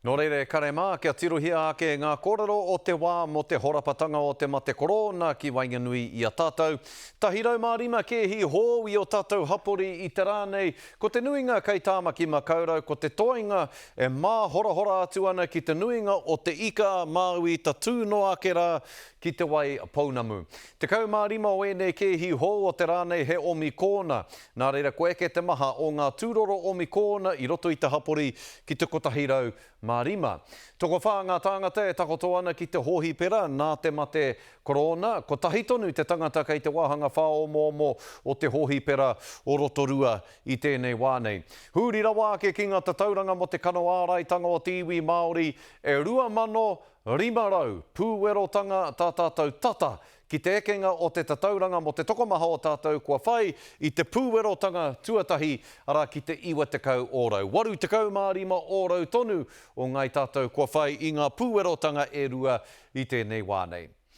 Nō reira e kare mā, kia tirohia ake ngā kōrero o te wā mō te horapatanga o te mate korōna ki waenganui i a tātou. 105 kēhi hou i ō tātou hapori i te rā nei, ko te nuinga kei Tāmaki Makaurau, ko te toenga e māhorahora atu ana ki te nuinga o Te Ika a Māui tatū noa ake rā ki Te Wai Pounamu. 15 o ēnei kēhi hou o te rā nei he omikōna, nā reira kua eke te maha o ngā tūroro omikōna i roto i te hapori ki te 105. Tokowhā ngā tāngata e takoto ana ki te hōhipera nā te mate korōna, kotahi tonu te tangata kei te wāhanga whāomoomo o te hōhipera o Rotorua i tēnei wā nei. Huri rawa ake ki ngā tatauranga mō te kano āraitanga o te iwi Māori e 2,500 pūwerotanga tā tātou tata Ki te ekenga o te tatauranga mō te tokomaha o tātou kua whai i te pūwerotanga tuatahi, arā ki te 90 ōrau. 85 ōrau tonu o ngāi tātou kua whai i ngā pūwerotanga e rua i tēnei wā nei.